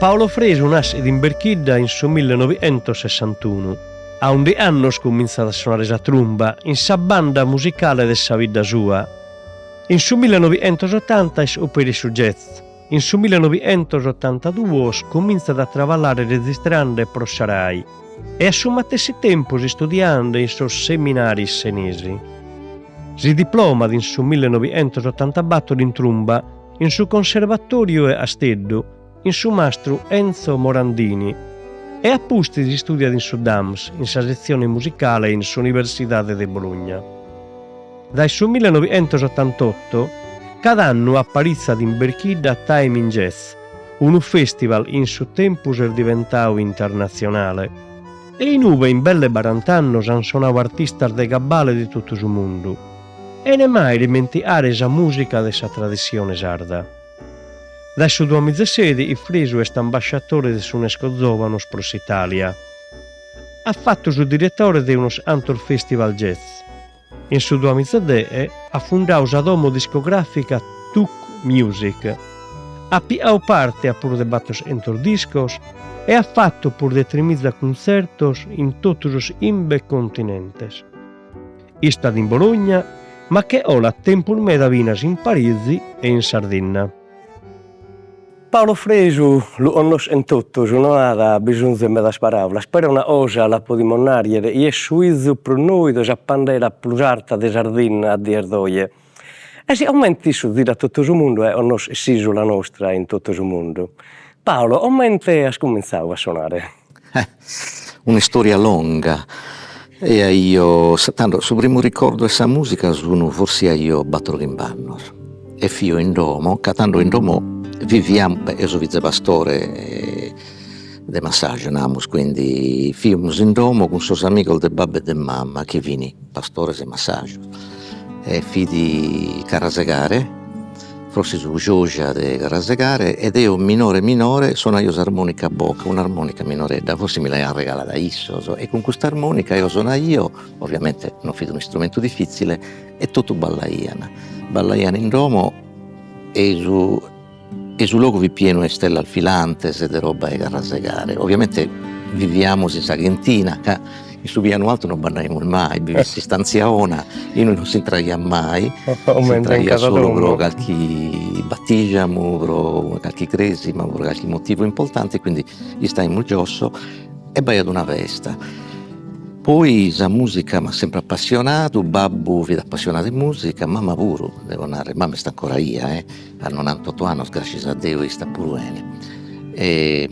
Paolo Fresu naschit in Berchidda in su millenovighentosessantunu. A ùndighi annos cumintzat a sonare sa trumba in sa banda musicale de sa bidda sua. In su millenovighentosotanta iscoperit su jazz. In su millenovighentosottantaduos cumintzat a traballare rezistrande pro sa Rai e a su matessi tempus istudiande in sos seminaris senesi. Si diplomat in su millenovighentosottantabattor in trumba in su Conservatoriu 'e Casteddu in su mastru Enzo Morandini e a pustis istudiat in su Dams in sa setzione musicale in s'Universidade de Bologna. Dae su millenovighentosotantotto cada annu aparitzat in Berchidda Time in Jazz, unu festival in su tempus est diventadu internatzionale e in ube in belle barant'annos an sonadu artistas de gabbale de totu su mundu, ene mai dimentigare sa mùsica de sa tradissione sarda. Dae su duamizasedi Fresu est ambasciatore de s'Unesco Zòvanos pro s'Itàlia. At fatu su diretore de unos cantos festival jazz. In su duamizadeghe at fundadu sa domo discogràfica Tuk Music. At pigadu parte a prus de battoschentos discos e at fatu prus de tremiza cuntzertos in totu sos chimbe continentes. Istat in Bologna, ma che 'olat tempus meda finas in Parigi e in Sardinna. Paolo Fresu lu connoschen totus, no at bisonzu 'e medas paràulas, però una cosa la podimus nàrrere, chi est su 'izu prus nòidu e sa pandela prus arta de Sardinna a dies d'oje. E sigomente issu zirat totu su mundu e connoschet s'isula nostra in totu su mundu. Paolo, comente as cumintzadu a sonare? Un'istoria longa e aio, tando su primu ricordu 'e sa musica sun forsi aio battor chimb'annos e fio in domo, ca tando in domo viviamus, beh eo so fizu 'e pastore de massaju namus, quindi fimus in domo cun sos amigos de babbu e de mama chi fin pastores e massajos e fit carrasegare Forsis su gioja de carrasegare ed eo minore minore sonaio s'armonica a bocca, un'armonica minoredda, forsis mi l'aian regalada issos e cun custa armonica eo sonaio, ovviamente non fit un'istrumentu diffitzile, e totu ballaian, ballaian in domo e su e su logu fit pienu 'e istellas filantes e de roba 'e carrasegare, ovviamente viviamus in sa chentina ca In su pianu altu non b'andaimus mai, bi fit s'istanzia 'ona, inue non s'intraiat mai, s'intraiat solu pro calchi battijamu, pro calchi cresima, pro calchi motivu importante, quindi istaimus giosso e b'aiat una festa. Poi sa musica m'at sempre appassionadu, babbu fit appassionadu 'e musica, mama puru, devo narrer, mama est ancora 'ia eh, a nonantotto annos grascias a Deu istat puru 'ene. E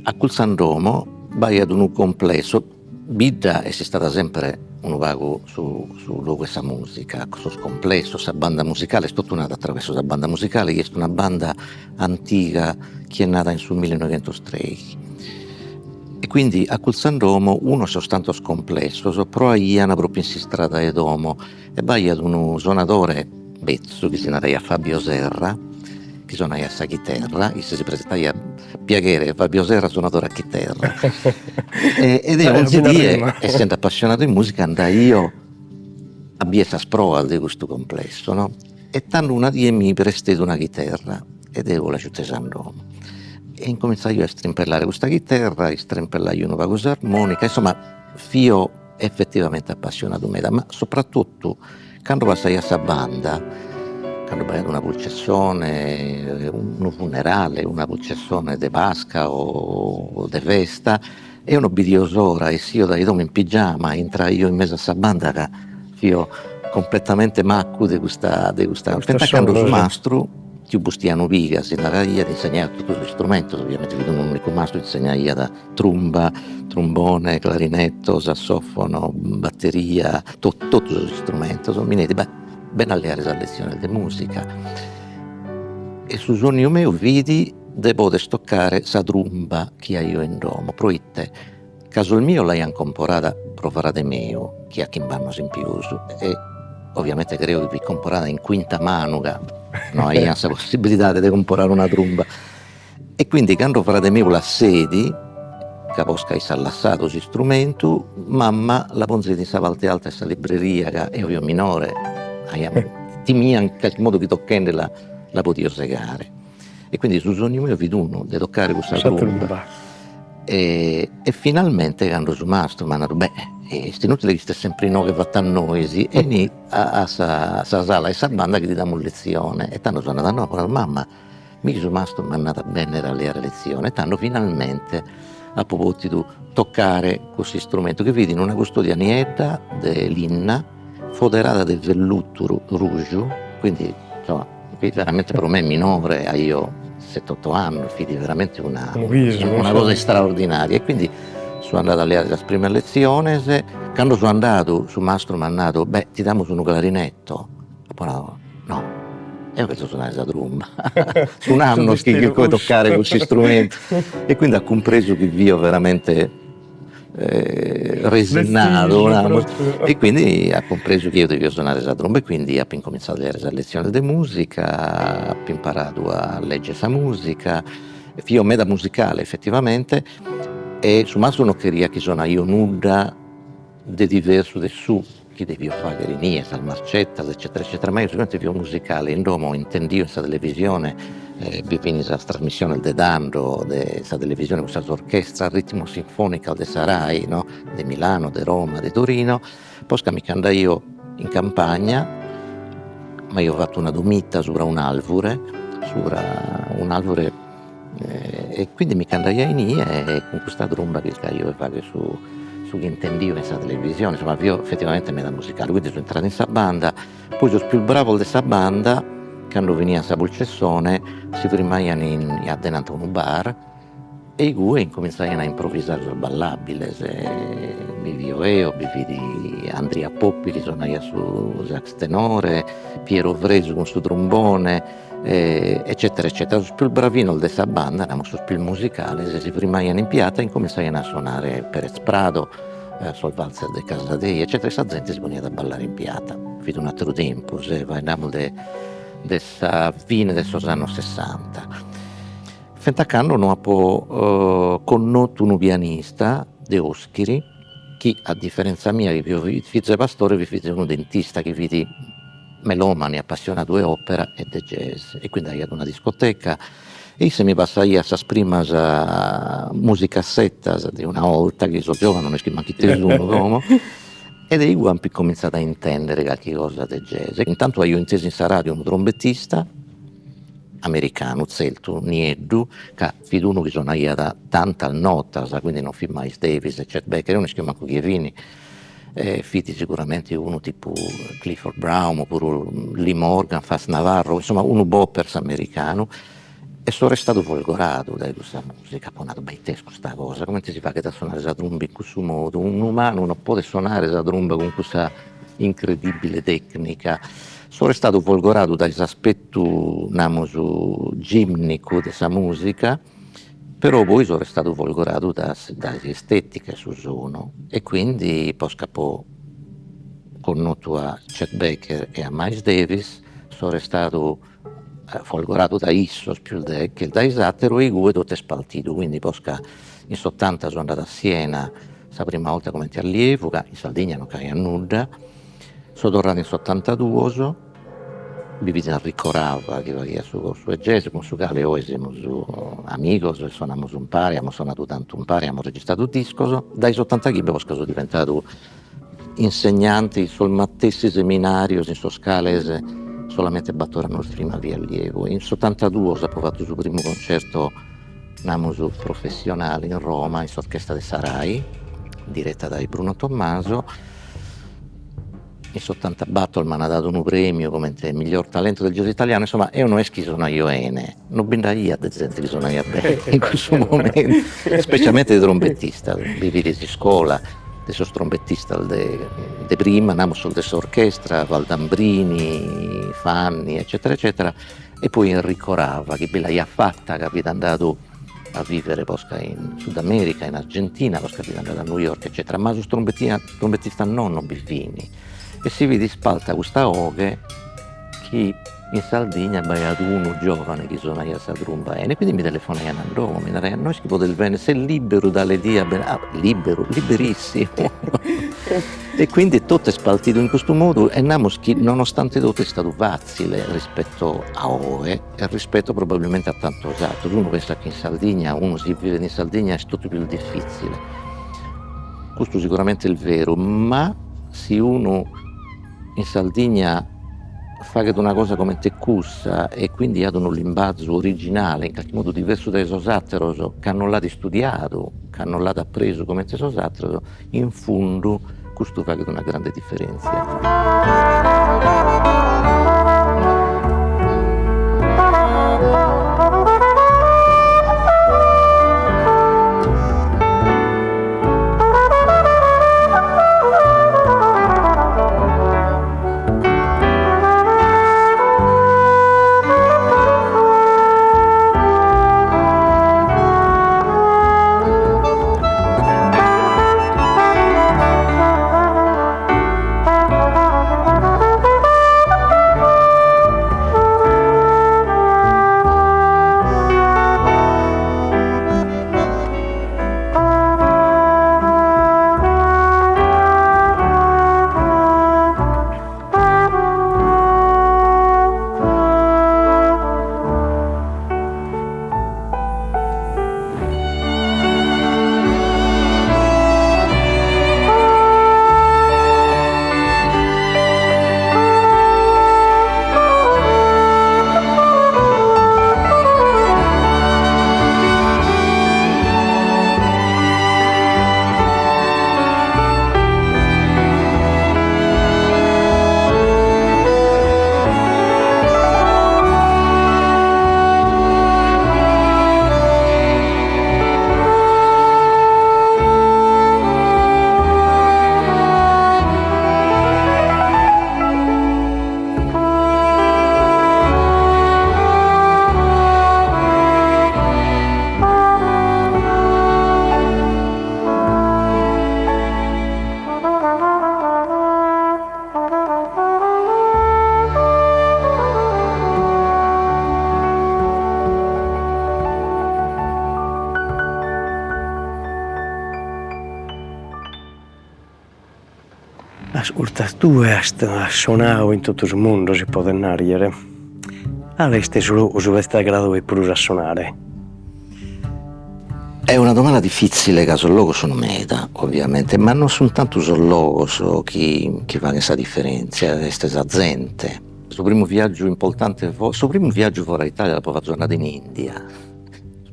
acculzu a domo B'aiat unu complessu, bidda est istada sempre unu pagu su su logu 'e sa musica, sos complessos, sa banda musicale, est totu nada attraverso sa banda musicale chi est una banda antiga chi est nada in su millenoighentostreighi. E quindi acculzu a domo unu 'e sos tantos complessos proaian propriu in s'istrada 'e domo e b'aiat unu sonadore betzu chi si naraiat Fabio Serra, chi sonaiat sa chiterra, isse si presentaiat piaghere Fabio Serra sonadore a chiterra e deo onzi die essende appassionadu 'e musica andaio a bier sas proas de custu complessu no e tando una die mi presteit una chiterra e deo la giuttesi a domo e incominzaio a istrimpellare custa chiterra, istrimpellaio unu pagu s'armonica, insomma fio effettivamente appassionadu meda, ma soprattutto Cando passaiat sa banda, cando b'aiat una pulcessone, unu funerale, una pulcessone de Pasca o de festa, eo no bidio s'ora, essio dae domo in pigiama, intraio in mesu a sa banda ca fio completamente maccu de custa de custa, finzas a cando su mastru tiu Bustianu Piga si naraiat, insegnaiat totu sos istrumentos, ovviamente fit un'unicu mastru, insegnaiat trumba, trumbone, clarinetto, sassofono, batteria, totu sos istrumentos, mi neit, beh, beni a leare sas letziones de musica. E su sonniu meu fit de poder toccare sa trumba chi aio in domo, proite ca sos mios l'aian comporada pro frade meu, chi at chimb'annos in pius, e ovviamente creo chi fit comporada in quinta manu ca no aian sa possibilidade de comporare una trumba E quindi cando frade meu lasseit, ca posca isse at lassadu s'istrumentu, mamma la ponzeit in sa parte alta 'e sa libreria ca eo fio minore, aia timia in calchi modu chi tocchende la la podio segare. E quindi su sognu meu fit unu, de toccare cussa trumba. E e finalmente cando su mastru m'at nadu, beh, est inutile chi istes sempre inoghe fatu a nois, 'eni a a sa sa sala 'e sa banda chi ti damus letzione. E tando so andadu a domo apo nadu, mamma, mi chi su mastru m'at nadu a bennere a leare letzione. E tando finalmente apo potidu toccare cussu istrumentu chi fit in una custodia niedda de linna foderada de vellutu ruju, quindi insomma fit veramente pro me minore, aio set'oto annos, fit veramente una una cosa istraordinaria e quindi so andadu a leare sas primas letziones, cando so andadu su mastru m'at nadu, beh ti damus unu clarinetto, apo nadu no, eo cherzo sonare sa trumba, sun annos chi chirco 'e toccare cussu istrumentu e quindi at cumpresu chi fio veramente resinnadu, namus, e quindi at cumpresu chi eo devio sonare sa trumba e quindi apo incominzadu a leare sas letziones de musica, apo imparadu a leggere sa musica, fio meda musicale effettivamente e su mastru non cheriat chi sonaio nudda de diversu de su chi devio faghere inie, sas marcettas eccetera eccetera, ma eo sigomente fio musicale in domo intendio in sa televisione, bi fin sas trasmissiones de tando de sa televisione cun sas orchestras ritmo sinfonicas de sa Rai no, de Milano, de Roma, de Torino, posca mi ch'andaio in campagna, m'aio fatu una domita subra un'alvure, subra un'alvure E quindi mi ch'andaia inie e cun custa trumba chircaio 'e fagher su su chi intendio in sa televisione, insomma fio effettivamente meda musicale, quindi so intradu in sa banda, poi sos pius bravos de sa banda, cando finian sa pulcessone, si frimmaian in addenanti a unu bar e igue incominzaian a improvvisare sos ballabiles, bi fio eo, bi fit Andria Poppi chi sonaiat su sax tenore, Piero Fresu cun su trumbone eccetera eccetera, sos pius bravinos de sa banda, namus sos pius musicales, si frimmaian in piata e incominzaian a sonare Perez Prado, sos valzer de Casadei eccetera e sa zente si poniat a ballare in piata, fit un'atteru tempus e faeddamus de de sa fine de sos annos sessanta. Fent'a cando no apo connotu unu pianista de Oschiri chi a differenza mia chi fio fizu 'e pastore fit fizu 'e unu dentista chi fit melomane, appassionadu 'e opera e de jazz e quindi aiat una discoteca e isse mi passaiat sas primas musicassetas de una 'olta chi sos giovanos no ischin mancu ite sun como e de igue apo incominzadu a intendere calchi cosa de jazz. Intantu aio intesu in sa radio unu trombettista americanu, zertu, nieddu, ca fit unu chi sonaiat tantas notas, quindi non fit Miles Davis e Chet Baker, eo no ischio mancu chie fin E fit sicuramente unu tipu Clifford Brown opuru Lee Morgan, Fats Navarro, insomma unu boppers americanu e so restadu folgoradu dae cussa musica, apo nadu, beh it'est custa cosa, comente si faghet a sonare sa trumba in cussu modu, un'umanu non podet sonare sa trumba cun cussa incredibile tecnica, so restadu folgoradu dae s'aspettu, namus, gimnicu de sa musica Però poi so restadu folgoradu dae s'estetica 'e su sonu e quindi posca apo connotu a Chet Baker e a Miles Davis, so restadu folgoradu dae issos pius de che dae s'atteru e igue totu est partidu, quindi posca in s'ottanta so andadu a Siena sa prima 'olta comente allievu ca in Sardigna non c'aiat nudda, so torradu in s'ottantaduos Bi fit Enrico Rava chi faghiat su corsu 'e jazz, cun su cale oe semus amigos e sonamus umpare, amus sonadu tantu umpare, amus registradu discos. Dae s'otantachimbe posca so diventadu insegnante in sos matessi seminarios in sos cales solamente battor annos prima fia allievu. In s'otantaduos apo fatu su primu concerto, namus, professionale in Roma, in s'orchestra de sa Rai, diretta dae Bruno Tommaso In s'otantabattor m'an dadu unu premiu comente miglior talento del jazz italiano, insomma eo no est chi sonaio 'ene, no bi nd'aiat de zente chi sonaiat bene in cussu momentu, specialmente de trombettistas, bi fit s'iscola de sos trombettistas de de prima, namus sos de s'orchestra, Valdambrini, Fanni eccetera eccetera, e poi Enrico Rava chi bi l'aiat fatta ca fit andadu a vivere posca in Sud America, in Argentina, posca fit andadu a New York eccetera, ma sos trombettistas no no bi fin e si fit ispalta custa 'oghe chi. In Sardigna b'aiat unu giovane chi sonaiat sa trumba 'ene e quindi mi telefonaian a domo, mi naraian, no est chi podes benner, ses liberu tale die a benner, ah liberu, liberissimu e quindi totu est partidu in custu modu e namus chi nonostante totu est istadu fatzile rispetto a oe e rispetto probabilmente a tantos ateros, unu pensat chi in Sardigna, unu si vivet in Sardigna est totu pius diffitzile, custu siguramente est veru, ma si unu in Sardigna faghet una cosa comente cussa e quindi at unu limbazu originale, in calchi modu diversu dae sos ateros, ca non l'at istudiadu, ca non l'at apresu comente sos ateros, in fundu custu faghet una grande diferentzia. Ascurta, tue as sonadu in totu su mundu, si podet nàrrere. Cale est su logu chi t'est agradadu 'e prus a sonare? È una domanda diffitzile ca sos logos sun meda, ovviamente, ma non sun tantu sos logos chi chi faghen sa differentzia, est sa zente. Su primu viaggiu importante su primu viaggiu fora Italia l'apo fatu so andadu in India,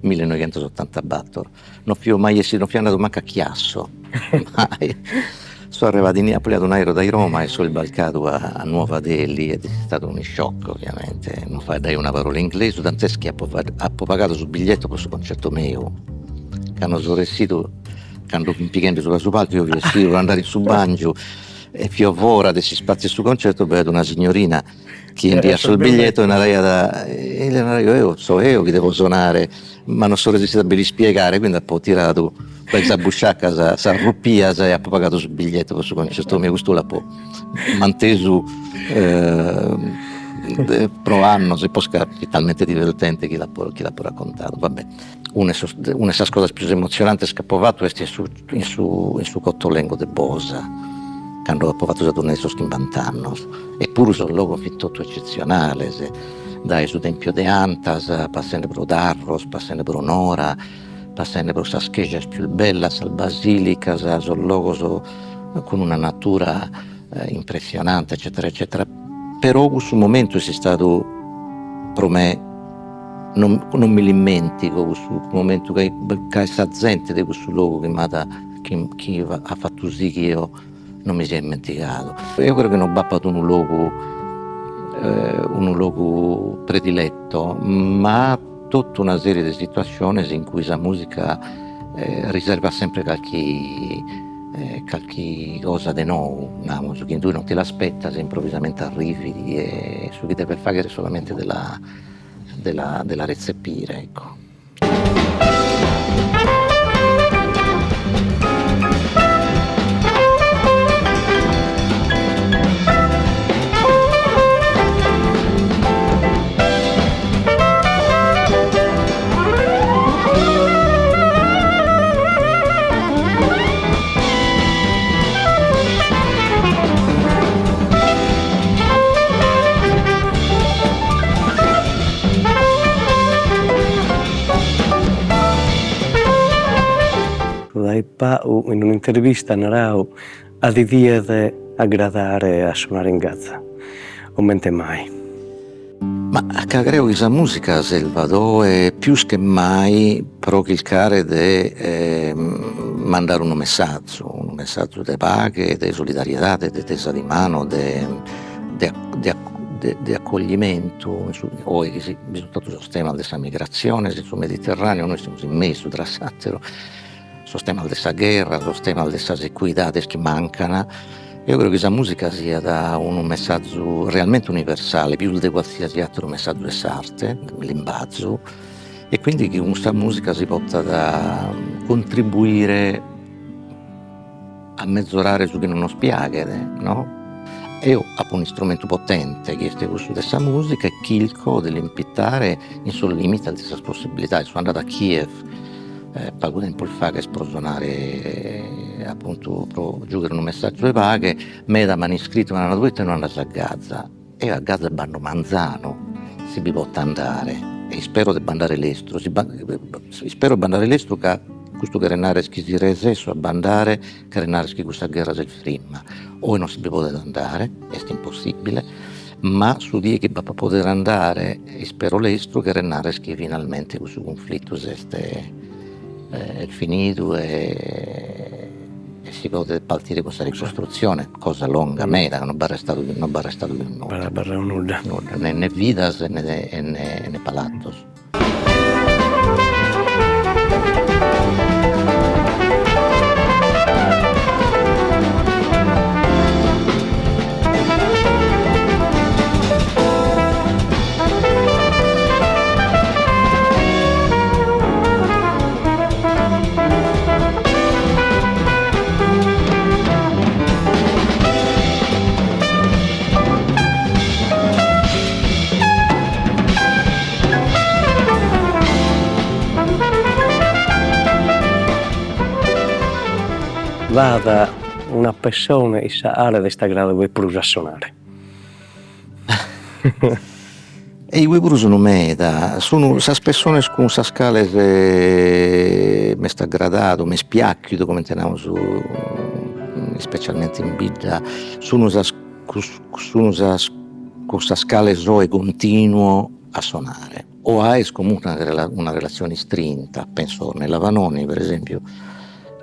millenoighentosottantabattor, non fio mai essidu, non fio andadu mancu a Chiasso, mai. So arrivadu in apo leadu un'aereo dae Roma e so isbarcadu a Nuova Delhi ed est istadu unu shock ovviamente, non faeddaio una parola inglesu, tant'est chi apo apo pagadu su biglietto pro su concerto meu, cando so ressidu, cando fin pighende subra su palcu io fio essidu pro andare in su bangiu e fio fora de s'ispatziu 'e su concerto, b'aiat una signorina chi 'endiat sos bigliettos e naraiat, e li naraio eo so eo chi devo sonare ma non so resissidu a bi l'ispiegare, quindi apo tiradu dae sa busciacca sas rupias e apo pagadu su biglietto pro su concertu meu, custu l'apo mantesu pro annos e posca fit talmente divertente chi l'apo chi l'apo raccontadu, va bè. Una 'e sos una 'e sas cosas pius emotzionantes chi apo fatu est in su in su in su Cottolengo de Bosa, cando apo fatu sa tournée 'e sos chimbant'annos, e puru sos logos fin totu eccetzionales, dae su Tempio de Antas, passende pro Tharros, passende pro Nora, passende pro sas chejas pius bellas, sas basilicas, sos logos cun una natura impressionante eccetera eccetera, però cussu momentu est istadu pro me non non mi l'immentico cussu momentu ca ca est sa zente de cussu logu chi m'at chi chi at fatu sì chi eo non mi sia immentigadu. Eo creo chi non b'apat unu logu unu logu prediletto, ma totu una serie de situassiones in cui sa musica riservat sempre calchi calchi cosa de nou, namus, chi tue non ti l'aspettas e improvvisamente arrivit e su chi deves fagher est solamente de la de la de la retzepire, ecco. pagu in un'intervista at naradu a ti diat agradare a sonare in Gaza, comente mai? Ma ca creo chi sa musica servat oe pius che mai pro chircare de mandare unu messazu, unu messazu de paghe, de solidariedade, de tesa de manu, de de accoglimentu, oe chi bi sunt totu sos temas de sa migratzione in su Mediterraneu, nois semus in mesu tra s'atteru, sos temas de sa gherra, sos temas de sas ecuidades chi mancan, eo creo chi sa musica siat unu messazu realmente universale, pius de qualsiasi atteru messazu 'e s'arte, limbazu, e quindi chi cun sa musica si potat contribuire a mezorare su chi non nos piaghet, no? Eo apo un'istrumentu potente chi est cussu de sa musica e chirco de l'impitare in sos limites de sas possibilidades, so andadu a Kiev pagu tempus faghet pro sonare appuntu pro giughere unu messagiu 'e paghe, meda m'an iscritu, m'an nadu proite no andas a Gaza, eo a Gaza b'ando manzanu si bi poto andare e ispero de b'andare lestru, ispero de b'andare lestru ca custu cheret narrer chi si resesso a b'andare cheret narrer chi custa gherra s'est frimma, oe non si bi podet andare, est impossibile, ma su die chi b'apo a poder andare, ispero lestru, cheret narrer chi finalmente cussu cunflitu s'est est finidu e si podet partire cun sa ricostrutzione, cosa longa meda, ca non b'at restadu non b'at restadu pius nudda. Non b'at abarradu nudda. Nudda, ne ne vidas e ne ne palatos. B'at una pessone in sa cale t'est agradadu 'e prus a sonare. E igue puru sun meda, sun sas pessones cun sas cales m'est agradadu, m'est piàchidu, comente namus ispecialmente in bidda, sun sas sun sas cun sas cales oe continuo a sonare o a aer comunque una relatzione istrinta, penso a Ornella Vanoni per esempiu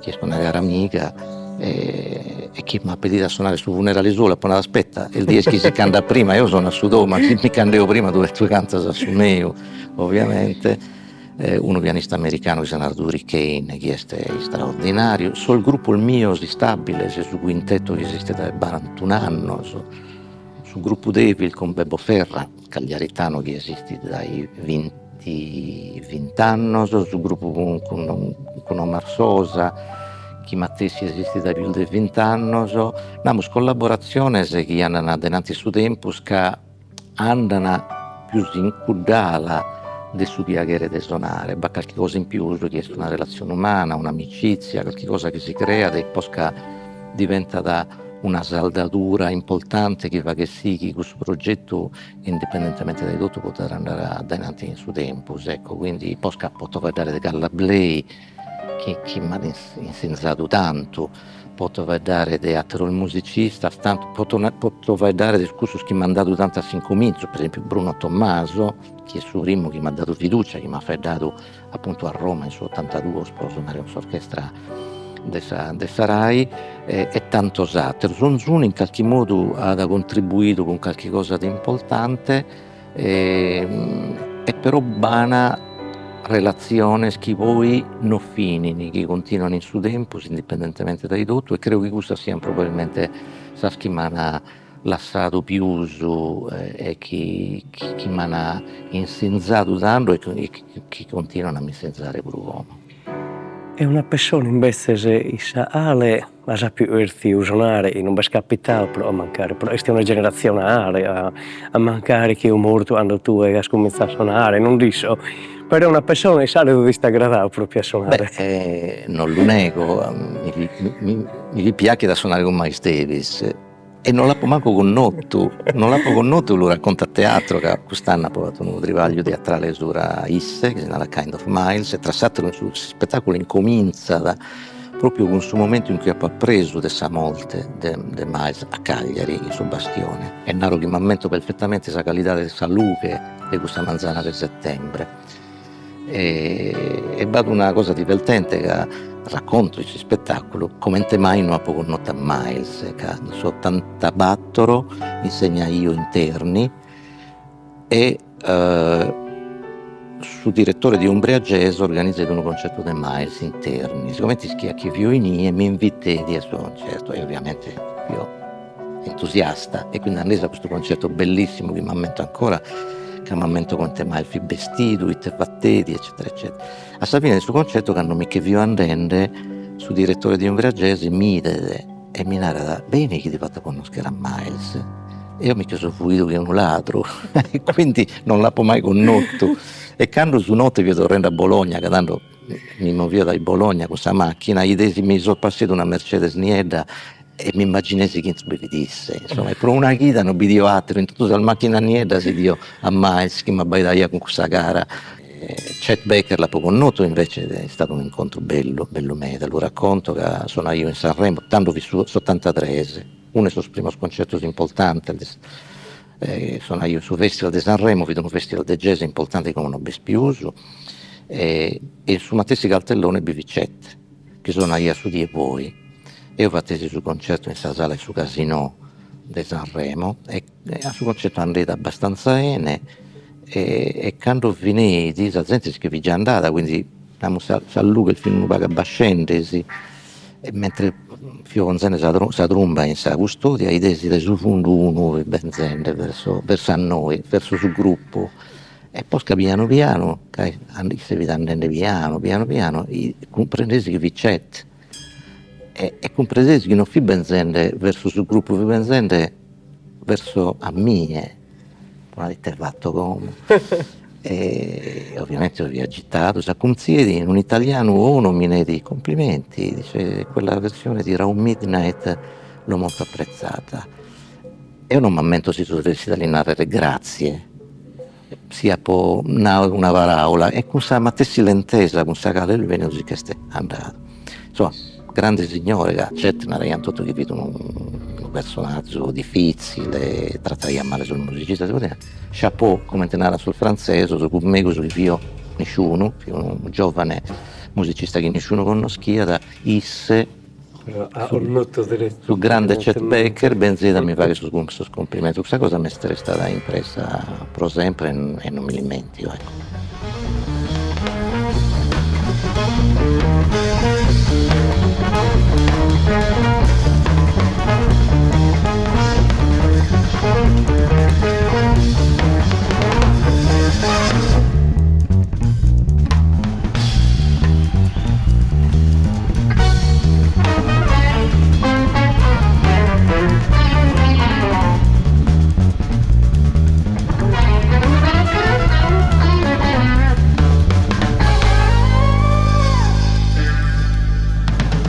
chi est una cara amiga e chi m'at pedidu a sonare su funerale suo, l'apo nadu aspetta, est dies chi si ch'andat prima, eo sono a su tou, ma si mi ch'ando eo prima tue tue cantas a su meu, ovviamente, unu pianista americanu chi si narat Uri Caine chi est istraordinariu, sos grupos mios istabiles, su quintetto chi esistet dae barantun'annos, su gruppu Devil cun Bebo Ferra, cagliaritanu chi esistit dae vinti vint'annos, su gruppu cun cun cun Omar Sosa chi matessi esistit dae pius de vint'annos, namus collaboratziones chi andan adenanti su tempus ca andan pius in cudd'ala de su piaghere de sonare, b'at calchi cosa in pius chi est una relatzione umana, un'amicizia, calchi cosa chi si creat e posca diventat una saldadura importante chi faghet sì chi cussu progetu, indipendentemente dae totu, potat andare a dainanti in su tempus, ecco, quindi posca poto faeddare de Carla Bley chi chi m'at insinzadu tantu, poto faeddare de ateros musicistas, tantu, poto poto faeddare de cussos chi m'an dadu tantu a s'incomintzu, per esempiu Bruno Tommaso, chi est su primu chi m'at dadu fiducia, chi m'at faeddadu apuntu a Roma in su otantaduos pro sonare cun s'orchestra de sa de sa Rai e tantos ateros, onzunu in calchi modu at contribuidu cun calchi cosa de importante e però b'an relatziones chi poi no finin, chi continuan in su tempus indipendentemente dae totu e creo chi cussas sian probabilmente sas chi m'an lassadu pius e chi chi m'an insinzadu tando e chi continuan a m'insinzare puru como. E una pessone imbetzes in sa cale as apiu cherfiu sonare e non b'est capitadu pro mancari, pro est una generatzione ale a mancari chi est mortu cando tue as cuminzadu a sonare, non nd'isco, però una pessone in sa cale ti est agradadu propriu a sonare. Beh non lu nego, mi mi mi fit piachidu a sonare cun Miles Davis E non l'apo mancu connotu, non l'apo connotu, lu racconto a teatro, ca cust'annu apo fatu unu tribagliu teatrale subra isse, chi si narat Kind of Miles, e tra s'atteru su s'ispettaculu incominzat. propriu cun su momentu in cui apo apresu de sa morte de de Miles a Cagliari in su Bastione e naro chi m'ammento perfettamente sa calidade de sa lughe de cussa manzana de settembre e b'at una cosa divertente ca racconto in s'ispettaculu comente mai no apo connotu a Miles ca in s'ottantabattor insegnaio in Terni e su direttore di Umbria Jazz organizeit unu concertu de Miles in Terni, sigomente ischiat chi fio inie mi inviteit a su concertu e ovviamente fio entusiasta e quindi andesi a custu concertu bellissimu chi m'ammento ancora, ca m'ammento comente Miles fit bestidu, ite fateit eccetera eccetera. A sa fine de su concertu cando mi che fio andende su direttore di Umbria Jazz mi 'idet e mi narat, beni chi ti fatto connoschere a Miles. Eo mi che so fuidu che unu ladru e quindi non l'apo mai connotu e cando su note fio torrende a Bologna, ca tando mi movio dae Bologna cun sa macchina, 'idesi mi sorpasseit una Mercedes niedda e m'immaginesi chi intro bi fit isse, insomma, e pro una chida non bidio atteru, in totu sas macchinas nieddas 'idio a Miles chi m'abbaidaiat cun cussa cara. Chet Baker l'apo connotu invece est istadu un'incontru bellu, bellu meda, lu racconto ca sonaio in Sanremo, tando fit su s'ottantatres, unu 'e sos primos concertos importantes, sonaio in su festival de Sanremo, fit unu festival de jazz importante chi como non b'est pius, e in su matessi cartellone bi fit Chet, chi sonaiat su die poi, eo fatesi su concertu in sa sala 'e su Casinò de Sanremo e a su concertu andeit abbastanza 'ene e cando fineit sa zente si che fit già andada, quindi namus sa sa lughe fit unu pagu abbascendesi e mentre fio ponzende sa sa trumba in sa custodia 'idesi dae su fundu unu fit benzende verso verso a nois, verso su gruppu e posca pianu pianu ca isse fit andende pianu pianu pianu cumprendesi chi fit Chet e e cumprendesi chi non fit benzende verso su gruppu, fit benzende verso a mie Ma ite fatto como? E ovviamente fio agitadu, s'accurzieit in un'italianu 'onu mi neit complimenti, dice quella versione di Round Midnight l'ho molto apprezzata. Eo non m'ammento si so ressidu a li narrer grazie, si apo nadu una paraula e cun sa matessi lentesa cun sa cale est bennidu si ch'est andadu. Insomma grande signore ca Chet naraian totu chi fit unu unu personazzu diffitzile, trataiat male sos musicistas, chapeau comente naran sos frantzesos, cun megus chi fio nisciunu, fio unu giovane musicista chi nisciunu connoschiat, isse su grande Chet Baker benzeit a mi fagher sos sos cumplimentos, custa cosa m'est restada impressa pro sempre e non mi l'ismentigo ecco.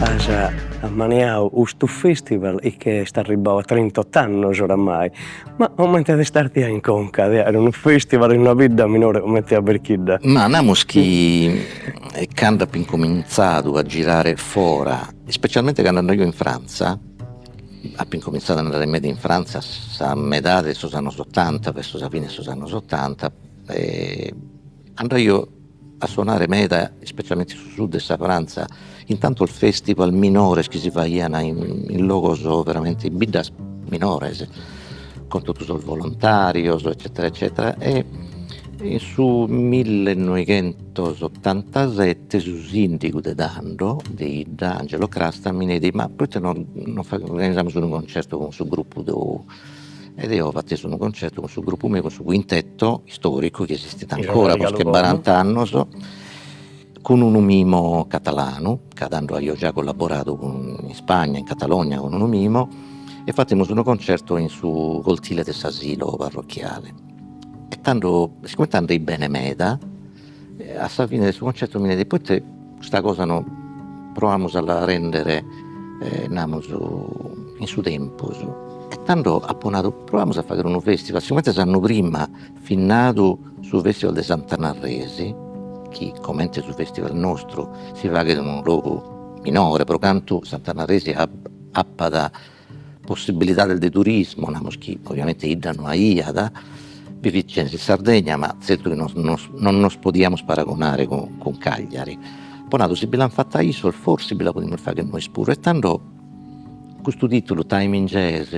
As ammaniadu custu festival e che est arribbadu a trintot'annos oramai, ma comente t'est artiadu in conca de fagher unu festival in una bidda minore comente a Berchidda? Ma namus chi cando apo incomintzadu a girare fora, ispecialmente cando andaio in Frantza, apo incomintzadu a andare meda in Frantza sa medade de sos annos otanta, verso sa fine 'e sos annos otanta, e andaio a sonare meda, ispecialmente in su sud de sa Frantza, in tantos festival minores chi si faghian in logos veramente in biddas minores, cun totu sos volontarios eccetera eccetera e in su millenoighentos otantasette su sindigu de tando de 'idda, Angelo Crasta, mi neit, ma proite non non organizamus unu concertu cun su gruppu tou Ed eo fatesi unu concertu cun su gruppu meu, cun su quintetto istoricu chi esistit ancora posca 'e barant'annos, cun unu mimo catalanu, ca tando aio già collaboradu cun in Ispagna, in Catalogna cun unu mimo, e fatemus unu concertu in su cortile de s'asilo parrocchiale. E tando, sigomente andeit bene meda, a sa fine de su concertu mi neit, proite custa cosa no proamus a la rendere namus in su tempus, e tando apo nadu proamus a fagher unu festival, sigomente s'annu prima fit nadu su festival de Sant'Anna Arresi, chi comente su festival nostru si faghet in unu logu. minore, pro cantu Sant'Anna Arresia apat possibilidades de turismu, namus chi ovviamente 'idda no aiat, bi fit gente in Sardegna, ma tzertu chi non nos podiamus paragonare cun Cagliari. Apo nadu si bi l'ant fata issos forsis bi la podimus fagher nois puru e tando custu titulu Time in Jazz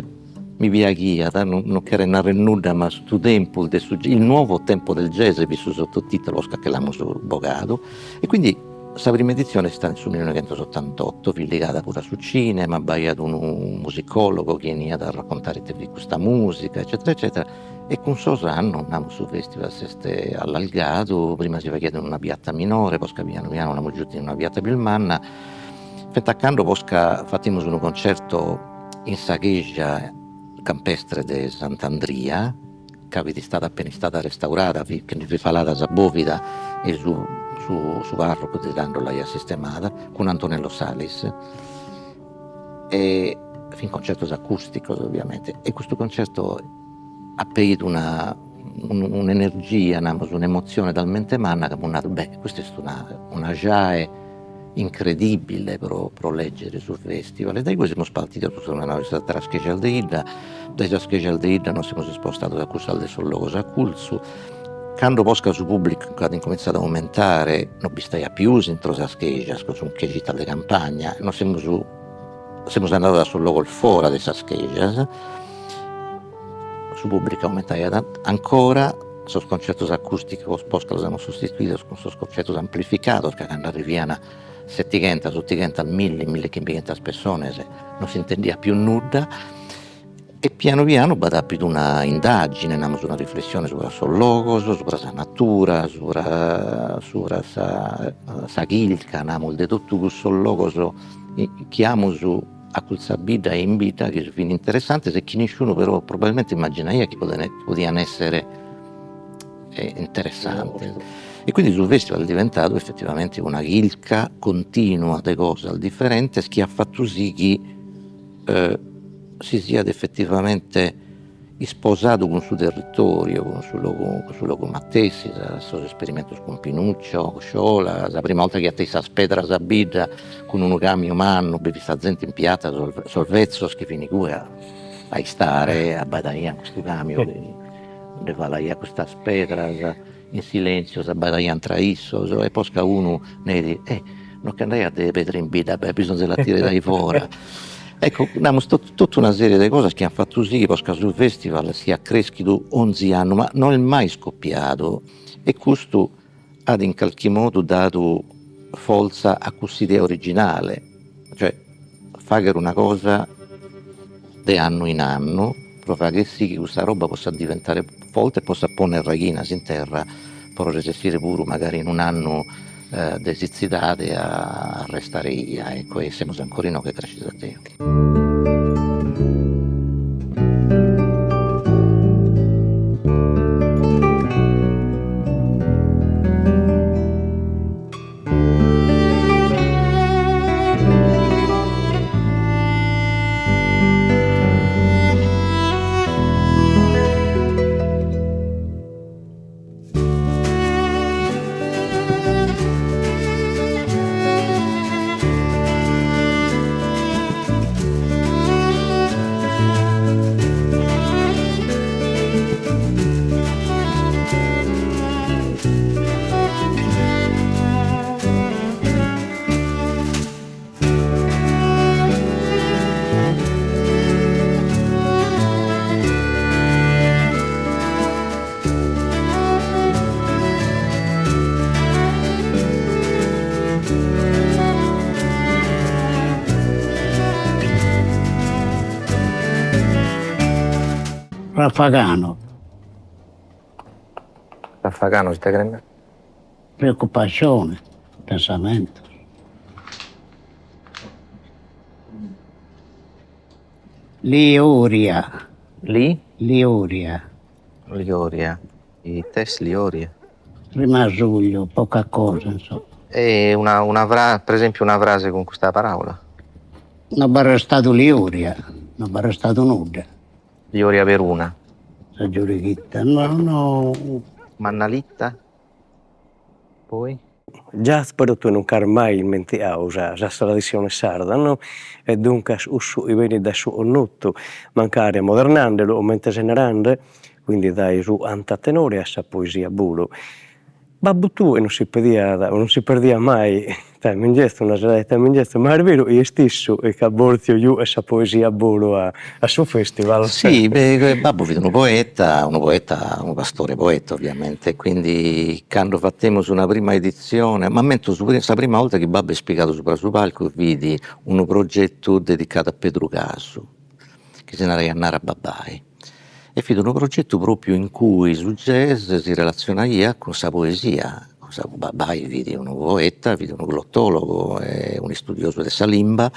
mi piaghiat, non cheret narrer nudda, ma su tempus de su il nuovo tempo del jazz fit su sottotitolo, posca che l'amus bogadu e quindi Sa prima editzione est istada in su millinoighentosotantotto, fit ligada puru a su cinema, b'aiat unu musicologo chi 'eniat a raccontare ite fit custa musica eccetera eccetera e cun sos annos, namus, su festival s'est allargadu, prima si faghiat in una piatta minore, posca pianu pianu l'amus giutu in una piatta pius manna, fentu a cando posca fattimus unu concerto in sa cheja campestre de Sant'Andria ca fit istada appena istada restaurada, fit che ndi fit falada sa bovida e su su su parroco de tando l'aiat sistemada, cun Antonello Salis e fin concertos acusticos ovviamente e custu concerto apeit una un'energia, namus, un'emotzione talmente manna ca amus nadu, beh, custa est una una jae incredibile pro pro leggere su festival e dae igue semus partidos pro sas ateras chejas de 'idda, dae sas chejas de 'idda nos semus ispostados a cussas de sos logos acurtzu, cando posca su pubblicu at incominzadu a aumentare no b'istaiat pius intro sas chejas, ca sun chejitas de campagna, nos semus semus andados a sos logos fora de sas chejas, su pubblicu aumentaiat ancora, sos concertos acusticos posca los amus sostituidos cun sos concertos amplificados, ca cando arrivian settighentas, ottighentas, milli, millichimbighentas pessones non s'intendiat pius nudda e pianu pianu b'at apidu una indagine, namus una riflessione subra sos logos, subra sa natura, subra subra sa sa chirca, namus, de totu cussos logos chi amus acurtzu a bidda e in bidda chi fin interessantes e chi nisciunu però probabilmente immaginaiat chi podian essere interessantes. E quindi su festival est diventadu effettivamente una chirca continua de cosas diferentes chi at fatu sì chi si siat effettivamente isposadu cun su territoriu, cun su logu cun su logu matessi, sos esperimentos cun Pinuccio Sciola, sa prima 'olta chi 'ateit sas pedras a bidda cun unu camiu mannu, bi fit sa zente in piata, sos sos betzos chi fin igue a a istare, abbaidaian custu camiu chi nde falaiat custas pedras in silentziu, s'abbaidaian tra issos e posca unu neit, eh no che nd'aiat de pedra in bidda, b'aiat bisonzu de l'atire dae fora. Ecco, namus totu una serie de cosas chi ant fatu sì chi posca su festival siat creschidu onzi annu, ma no est mai iscoppiadu e custu at in calchi modu dadu fortza a cuss'idea originale, cioè fagher una cosa de annu in annu pro fagher sì chi custa roba possat diventare forte e possat ponner raighinas in terra pro resessire puru magari in un'annu de sitzidade a restare 'ia, ecco, e semus ancora inoghe grascias a Deu. Rafagano. Rafagano ite cheret nai? Preoccupazione, pensamentos. Lioria. Li? Lioria. Lioria. It'est Lioria? Rimasuglio, poca cosa, insomma. E una una fra per esempio una frase cun custa paraula? No b'at restadu Lioria, no b'at restadu nudda. Lioria peruna. Sa giurighita, no no. Mannalitta? Poi? Jazz però tue non ch'as mai ismentiadu sa sa tradissione sarda no, e duncas cussu chi benit dae su connotu, mancari ammodernandelu comente ses narende, quindi dae su cantu a tenore a sa poesia puru. Babbu tuo non si pediat non si perdiat mai Time in Jazz, una serada de Time in Jazz, ma est beru chi est issu chi ch'at bòrtziu giugher sa poesia puru a a su festival? Si, babbu fit unu poeta, unu poeta, unu pastore poeta ovviamente, e quindi cando fatemus una prima edizione, m'ammento su sa prima 'olta chi babbu est pigadu subra su palcu fit unu progetu dedicadu a Pedru Casu, chi si naraiat Nara Babbai e fit unu progetu propriu in cui su jazz si relazionaiat cun sa poesia, cun sa babbai fit unu poeta, fit unu glottologo e un'istudiosu de sa limba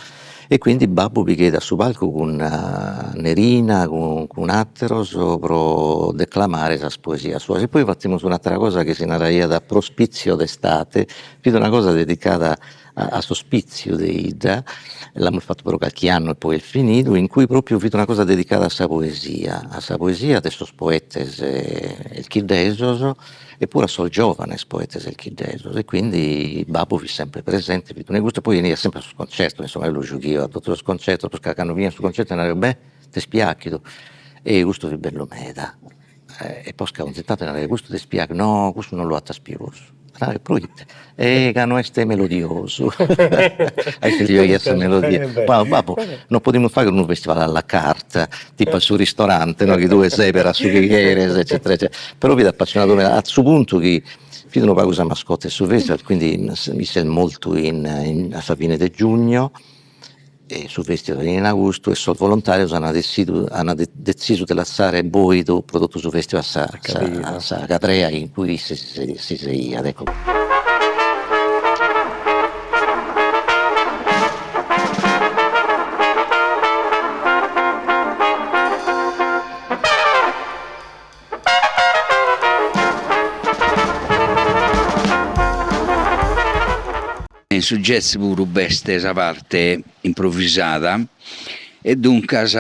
e quindi babbu pigheit a su palcu cun Nerina, cun cun atteros pro declamare sas poesias suas e poi fatemus un'attera cosa chi si naraiat prospizio d'estate, fit una cosa dedicada a s'ospìtziu de 'idda, l'amus fatu pro calchi annu e poi est finidu, in cui propriu fit una cosa dedicada a sa poesia, a sa poesia de sos poetes 'elchiddesos e puru a sos giovanes poetes 'elchiddesos e quindi babbu fit sempre presente, fit unu 'e custos, poi 'eniat sempre a sos concertos, insomma eo lu giughio a totu sos concertos, posca cando finiat su concertu naraio, bè t'est piachidu, e custu fit bellu meda E posca onzi tantu naraiat, custu t'est piaghidu, no custu non lu 'atas pius, naraio proite, e ca no est melodiosu, a isse li piaghiat sa melodia, ma babbu non podimus fagher unu festival à la carte, tipu a su ristorante no, chi tue seberas su chi cheres eccetera eccetera, però fit appassionadu meda, a su puntu chi fit unu pagu sa mascotte 'e su festival, quindi isse est mortu in a sa fine de giugno E su festival in agustu e sos volontarios an detzidu an detzisu de lassare boidu pro totu su festival sa sa sa cadrea in cui isse si si seiat ecco. In su jazz puru b'est sa parte improvisada e duncas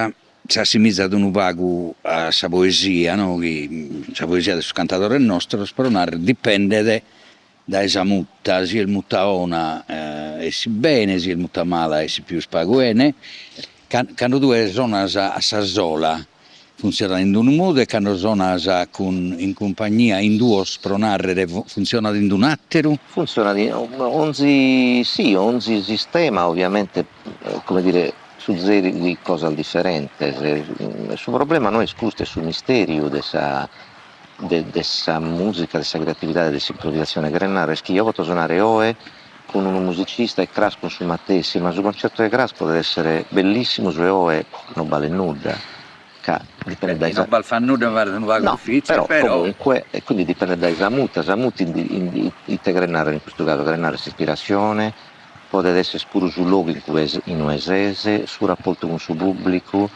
s'assimizat unu pagu a sa poesia, no, chi sa poesia de sos cantadores nostros, pro narrer, dipendet dae sa muta, si est muta 'ona essit bene, si est muta mala essit pius pagu 'ene, cando tue sonas a sa sola Funtzionat in unu modu e cando sonas cun in cumpagnia in duos pro nàrrere funtzionat in un'àteru? Funtzionat in onzi sì, onzi sistema ovviamente come dire suzzedit cosas diferentes, su problema no est custu, est su misteriu de sa de sa musica, de sa creatividade, de s'improvisatzione, cheret narrer chi eo poto sonare oe cun unu musicista e cras cun su matessi, ma su concertu de cras podet essere bellissimu, su 'e oe non balet nudda, ca dipendet dae sa. Non balfat nudda mi paret unu pagu difitzile, però. Però comunque, e quindi dipendet dae sa muta, sa muta ite cheret narrer in custu casu, cheret narrer s'ispirassione, podet esser puru su logu in cue inue ses, su rapportu cun su pubblicu,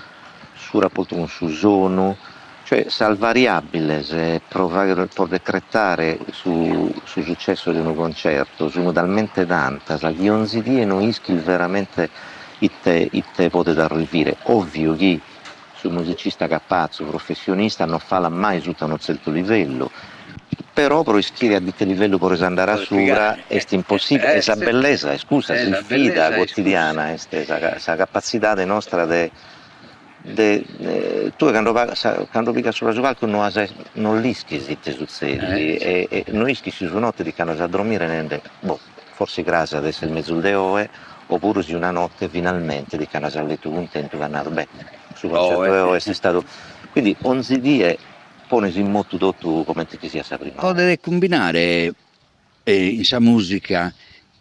su rapportu cun su sonu, Cioè sas variabiles pro fagher pro decretare su su successu de unu concertu sun talmente tantas chi onzi die no ischis veramente ite ite podet arrivire. Ovviu chi su musicista capatzu, professionista, no falat mai sutta unu zertu livellu, però pro ischire a ite livellu podes andare a subra est impossibile e sa bellesa est cussa, s'isfida quotidiana est sa sa capatzidade nostra de De tue cando cando pigas subra su palcu no as no l'ischis ite sutzedit e e no ischis si su notte ti ch'andas a drommire nende, boh, forsi cras at esser mezus de oe, o puru si una notte finalmente ti ch'andas a lettu cuntentu ca as nadu, beh, su concertu 'e oe est istadu, quindi onzi die pones in motu totu comente chi siat sa prima 'olta. Podet cumbinare in sa musica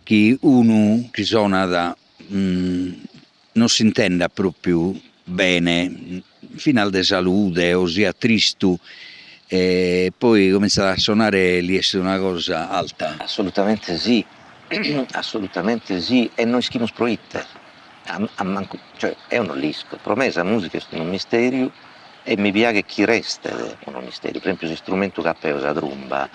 chi unu chi sonat non s'intendat propriu bene, finas de salude o siat tristu e poi comintzat a sonare e li essit una cosa alta. Assolutamente sì, assolutamente sì e no ischimus proite, a mancu, cioè eo non l'isco, pro me sa musica est unu misteriu e mi piaghet chi restet unu misteriu, per esempiu s'istrumentu chi ap'eo, sa trumba,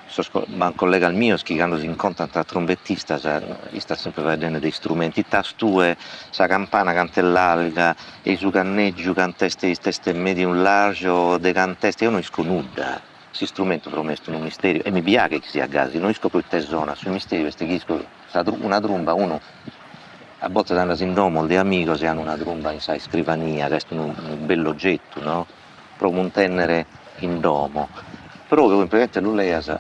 sos b'at collegas mios chi cando s'incontrant tra trumbettistas istant sempre faeddende de istrumenti, ite as tue, sa campana cant'est larga e su canneggiu cant'est est medium large o de cant'est, eo no isco nudda. S'istrumentu pro me est unu misteriu e mi piaghet chi siat gasi, no isco proite sonat, su misteriu est chi isco sa una trumba unu a bortas andas in domos de amigos e an una trumba in sa iscrivania ca est unu bellu oggettu no pro muntennere in domo, però tue praticamente lu leas,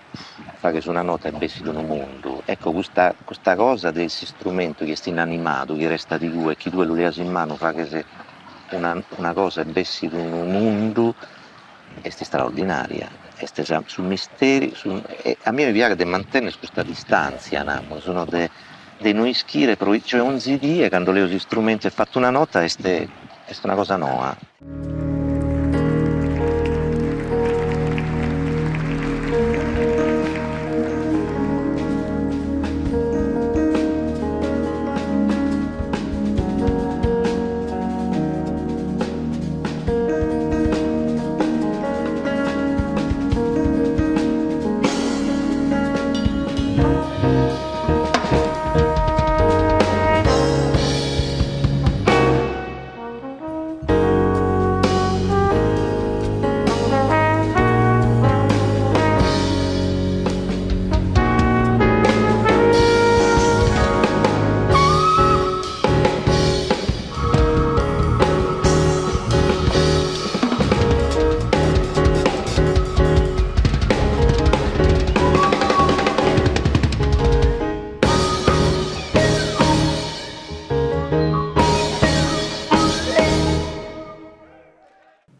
faghes una nota e bessit unu mundu, ecco custa custa cosa de s'istrumentu chi est inanimadu, chi restat igue e chi tue lu leas in manu faghes una una cosa e bessit unu mundu est istraordinaria, est sa su misteriu su e a mie mi piaghet de mantenner custa distanzia namus no de de no ischire pro cioè onzi die cando leo s'istrumentu e fatto una nota est est una cosa noa.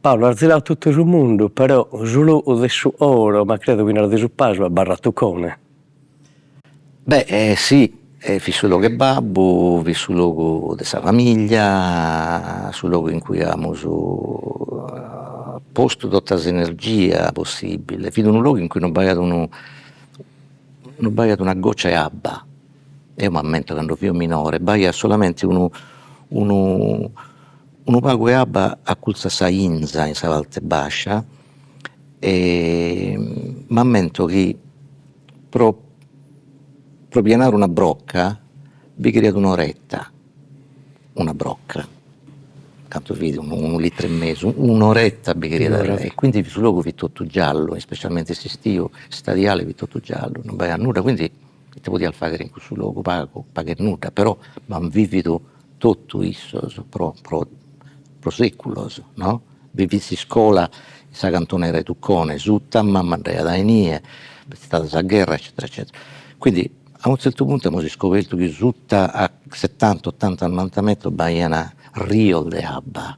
Paulu, as zirau totu su mundu, però su logu de su coro, ma credo finas de su pasu, abarrat Tucone. Beh si, fit su logu 'e babbu, fit su logu de sa familia, su logu in cui amus postu tota s'energia possibile, fit unu logu in cui non b'aiat unu non b'aiat una goccia 'e abba, eo m'ammento cando fio minore b'aiat solamente unu unu unu pagu 'e abba acculzu a sa 'inza in sa parte bascia e m'ammento chi pro pro pienare una brocca bi cheriat un'oretta, una brocca, cantu fit unu litru e mesu, un'oretta bi cheriat e quindi su logu fit totu giallu, ispecialmente s'istiu, s'istadiale fit totu giallu, non b'aiat nudda, quindi ite podias fagher in cussu logu, pagu, pagu e nudda, però b'an vividu totu issos pro pro pro seculos no, bi fit s'iscola in sa cantonera 'e Tucone suta, mama andaiat a inie, b'est istada sa gherra eccetera eccetera, quindi a unu zertu puntu amus iscobertu chi suta a setanta otanta nonanta metros b'aian rios de abba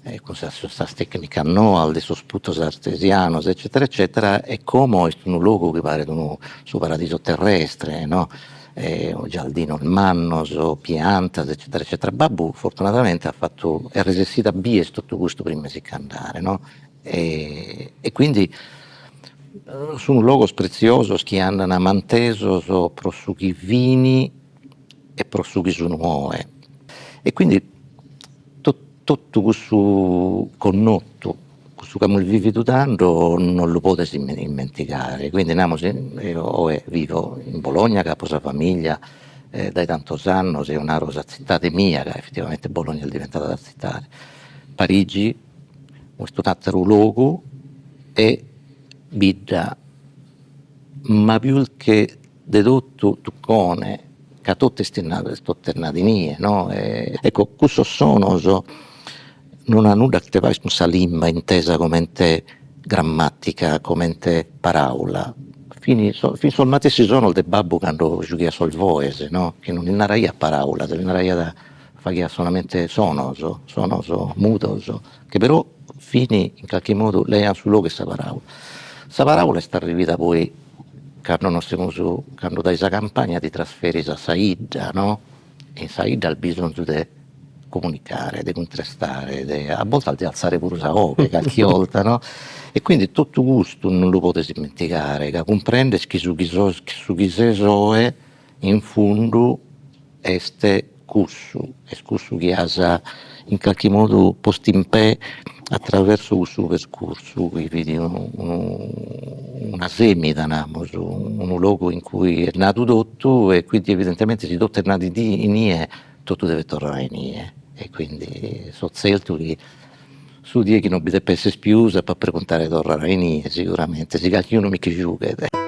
e cun sas sas tecnicas noas de sos putos artesianos eccetera eccetera e como est unu logu chi paret unu su paradiso terrestre no giardinos mannos, piantas eccetera eccetera, babbu fortunadamente at fatu est resessidu a bider totu custu prima 'e si ch'andare no e quindi sun logos pretziosos chi andan mantesos pro su chi fin e pro su chi sun oe e quindi totu cussu connotu, cussu chi amus vividu tando non lu podes ismentigare, quindi namus eo oe vivo in Bologna ca apo sa familia dae tantos annos, eo naro sa tzitade mia ca effettivamente Bologna est diventada sa tzitade, Parigi est un'atteru logu e bidda, ma pius che de totu Tucone, ca totu est totu est nadu inie no, ecco cussos sonos non an nudda a ite fagher cun sa limba intesa comente grammatica, comente paraula, fin fin sos matessi sonos de babbu cando giughiat sos boes no, chi non lis naraiat paraulas, lis naraiat faghiat solamente sonos, sonos mudos, chi però fin in calchi modu leaian su logu 'e sa paraula. Sa paraula est arrivida poi Cando nos semus, cando dae sa campagna ti trasferis a sa 'idda no, e in sa 'idda as bisonzu de comunicare, de cuntrestare, de a boltas de alzare puru sa 'oghe calchi 'olta no, e quindi totu custu non lu podes ismentigare ca cumprendes chi su chi so su chi ses oe in fundu est cussu, est cussu chi as in calchi modu postu in pè attraverso cussu percursu chi fit unu una semida namus, unu logu in cui est nadu totu e quindi evidentemente si totu est nadu inie totu devet torrare inie e quindi so zertu chi. Su die chi non bi depet esser pius apo a preguntare torra a inie siguramente si calchi unu mi che giughet.